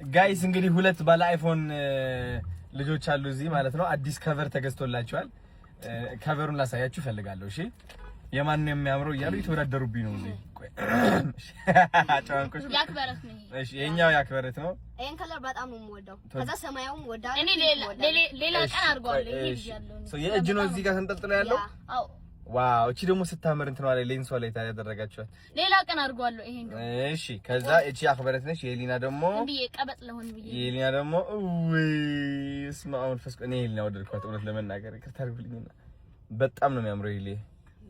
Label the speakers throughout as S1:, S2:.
S1: Guys፣ እንግዲህ ሁለት ባለ iPhone ልጆች አሉ እዚህ ማለት ነው። አዲስ cover ተገዝቶላቸዋል። Cover ኡን ላሳያችሁ እፈልጋለሁ። እሺ፣ የማን ነው የሚያምረው እያሉ የተወዳደሩብኝ ነው እዚህ። ቆይ ጨዋንቆሽ።
S2: ያክበረት ነው ይሄ።
S1: እሺ፣ የኛው ያክበረት ነው።
S3: ይሄን color በጣም ነው የምወደው። ከዛ ሰማያዊም ወዳለሁ።
S2: እኔ ሌላ ቀን አድርገዋለሁ። ይሄ ብያለሁ እኔ።
S1: So የእጅ ነው እዚህ ጋር ተንጠልጥሎ ያለው።
S3: Yeah።
S2: አዎ።
S1: Wow፣ እቺ ደግሞ ስታምር እንትኗ ላይ ሌንሷ ላይ ያደረጋችኋት።
S2: ሌላ ቀን አድርገዋለሁ። ይሄን ደግሞ
S1: እሺ፣ ከዛ እቺ አክበረት ነች። የሊና ደግሞ
S2: ዝም ብዬ ቀበጥ ለሆን ብዬ።
S1: የሊና ደግሞ ውይ እስማ መንፈስ፣ እኔ የሊና ወደድኳት። እውነት ለመናገር ይቅርታ አድርጉልኝና በጣም ነው የሚያምረው ይሄ።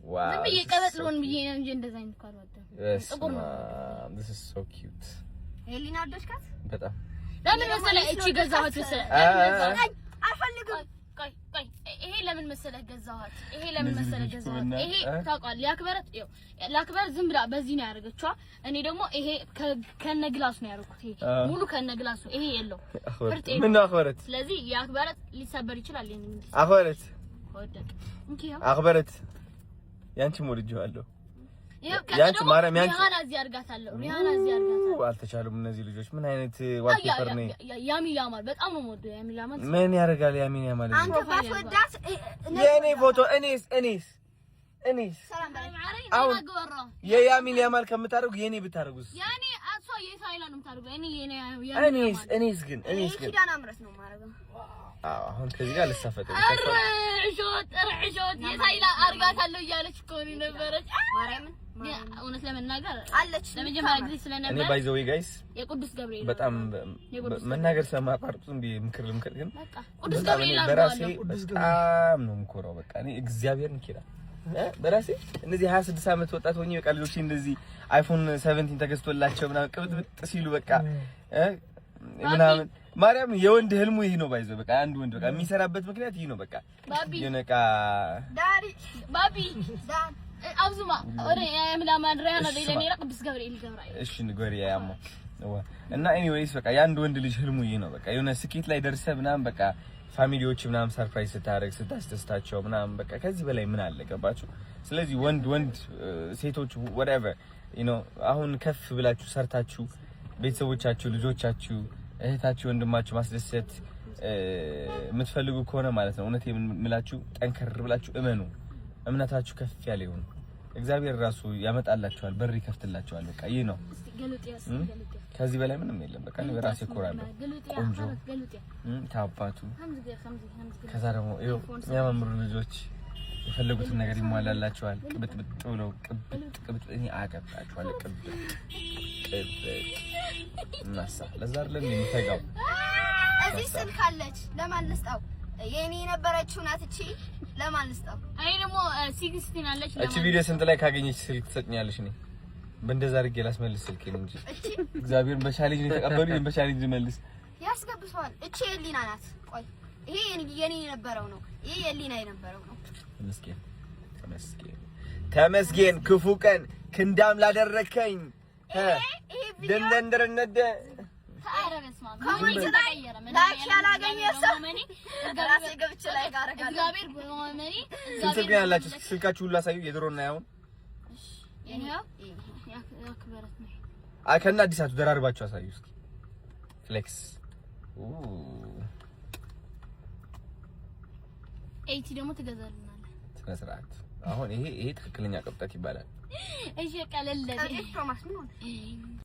S1: Wow።
S2: ዝም ብዬ ቀበጥ ለሆን ብዬ ነው እንጂ እንደዛ አይነት እኮ አልወደም። ጥቁር ነው።
S1: This is so cute።
S3: ሄሊና ወደድካት?
S1: በጣም።
S2: ለምን መሰለህ እቺ ገዛኋት መሰለህ?
S3: አልፈልግም።
S2: ቆይ ቆይ፣ ይሄ ለምን መሰለህ ገዛኋት? ይሄ ለምን
S1: እነዚህ
S2: መሰለህ
S1: ልጆች
S2: ገዛኋት?
S1: እኮ
S2: ይሄ ታውቃለህ፣ ያክበረት ይኸው ላክበረት ዝም ብላ በዚህ ነው ያደረገችዋ። እኔ ደግሞ ይሄ ከነ glass ኡ ነው ያደረኩት። ይሄ ሙሉ ከነ glass ኡ፣ ይሄ የለው ፍርጥ የለው።
S1: ምን ነው አክበረት?
S2: ስለዚህ የአክበረት ሊሰበር ይችላል። ይሄን
S1: አክበረት።
S2: ከወደቀ እንኪ ይኸው።
S1: አክበረት፣ ያንቺም ወድጄዋለሁ።
S2: ይኸው ከዛ
S1: ያንቺ
S2: ደግሞ
S1: ማርያም ያንቺ
S2: ሪሃና እዚህ አድርጋታለሁ። ሪሃና እዚህ አድርጋታለሁ።
S1: አልተቻሉም። እነዚህ ልጆች ምን አይነት wallpaper ነው?
S2: ያሚል ያማል፣ በጣም ነው የምወደው ያሚል ያማል።
S1: ምን ያደርጋል? ያሚን ያማል።
S3: አንተ ባትወዳት
S1: የእኔ ፎቶ እኔስ
S3: ሰላም በለኝ።
S1: አሁን የያሚን ያማል ከምታደርጉ የኔ ብታደርጉስ?
S2: ያኔ እሷ የሳይላ ነው የምታደርገው። እኔ የኔ
S1: እኔስ እኔስ ግን እኔስ ግን
S3: ኪዳነ ምሕረት ነው የማደርገው።
S1: አዎ፣ አሁን ከዚህ ጋር ልሳፈጥ።
S2: እርሾት እርሾት የሳይላ አድርጋታለሁ እያለች እኮ ነው የነበረች።
S3: ማርያምን።
S2: ግን እውነት ለመናገር
S3: አለች።
S2: ለመጀመሪያ ጊዜ
S1: እኔ
S2: ስለነበር
S1: by the way guys
S2: የቅዱስ ገብርኤል
S1: በጣም
S2: የቅዱስ
S1: መናገር ስለማቋርጥ ዝም ብዬ ምክር ልምክር ግን
S2: በቃ ቅዱስ
S1: በጣም እኔ
S2: ገብርኤል
S1: በራሴ
S2: አድርገዋለሁ።
S1: በጣም ነው የምኮራው። በቃ እኔ እግዚአብሔርን ኪራ በራሴ እነዚህ 26 ዓመት ወጣት ሆኜ በቃ ልጆቼ እንደዚህ iPhone 17 ተገዝቶላቸው ምናምን ቅብጥብጥ ሲሉ በቃ ምናምን ማርያም የወንድ ህልሙ ይህ ነው። By the way በቃ አንድ ወንድ በቃ የሚሰራበት ምክንያት ይህ ነው። በቃ
S2: ባቢ።
S1: የሆነ ዕቃ
S3: ዳሪ።
S2: ባቢ።
S3: ዳን።
S2: አብዙማ ወደ የምላማ ሪያና
S1: እሺ፣
S2: ዘይለኔራ ቅዱስ ገብርኤል ገብርኤል።
S1: እሺ ንገሪ ያማ እና anyways በቃ የአንድ ወንድ ልጅ ህልሙ ይህ ነው። በቃ የሆነ ስኬት ላይ ደርሰህ ምናምን በቃ family ዎች ምናምን surprise ስታደርግ ስታስደስታቸው ምናምን በቃ ከዚህ በላይ ምን አለ? ገባችሁ? ስለዚህ ወንድ ወንድ ሴቶች whatever አሁን ከፍ ብላችሁ ሰርታችሁ ቤተሰቦቻችሁ፣ ልጆቻችሁ፣ እህታችሁ፣ ወንድማችሁ ማስደሰት የምትፈልጉ ከሆነ ማለት ነው እውነት የምላችሁ ጠንከር ብላችሁ እመኑ። እምነታችሁ ከፍ ያለ ይሁን። እግዚአብሔር ራሱ ያመጣላችኋል፣ በር ይከፍትላችኋል። በቃ ይህ ነው። ከዚህ በላይ ምንም የለም። በቃ እኔ በራሴ እኮራለሁ። ቆንጆ ከአባቱ ከዛ ደግሞ ይኸው የሚያማምሩ ልጆች የፈለጉትን ነገር ይሟላላቸዋል። ቅብጥብጥ ብለው ቅብጥ ቅብጥ እኔ አቀብጣቸዋለሁ። ቅብጥ ቅብጥ እናሳ ለዛ አይደለም የሚተጋው።
S3: እዚህ ስልክ አለች። ለማን ልስጠው? የኔ የነበረችው ናት እቺ። ለማን ልስጠው?
S2: እኔ ደግሞ 16 አለች።
S1: እቺ ቪዲዮ ስንት ላይ ካገኘች ስልክ ትሰጭኛለሽ? እኔ በእንደዛ አድርጌ ላስመልስ ስልኬን እንጂ
S3: እቺ
S1: እግዚአብሔርን በ challenge ነው የተቀበሉኝ። በ challenge መልስ።
S3: ያስገብሰዋል። እቺ የሊና ናት። ቆይ ይሄ የኔ የነበረው ነው። ይሄ የሊና የነበረው ነው።
S1: ተመስገን ተመስገን ተመስገን። ክፉ ቀን ክንዳም ላደረከኝ
S3: ይሄ ቪዲዮ
S1: ደንደንደረነደ
S3: Comment ላይ like ያላገኘ ሰው ራሴ ገብቼ like አደርጋለሁ።
S2: እግዚአብሔር በማመኔ።
S1: ስንት ስልክ ነው ያላችሁ? ስልካችሁ ሁሉ አሳዩ። የድሮና ያሁን።
S2: ያክበረት ነው።
S1: አይ ከና አዲሳችሁ ደራርባችሁ አሳዩ እስኪ። Flex።
S2: 80 ደግሞ ትገዛልናለህ።
S1: ስነ ስርዓት። አሁን ይሄ ትክክለኛ ቅብጠት ይባላል።
S2: እሺ ቀለል
S3: ፕሮማክስ ምን ሆነ?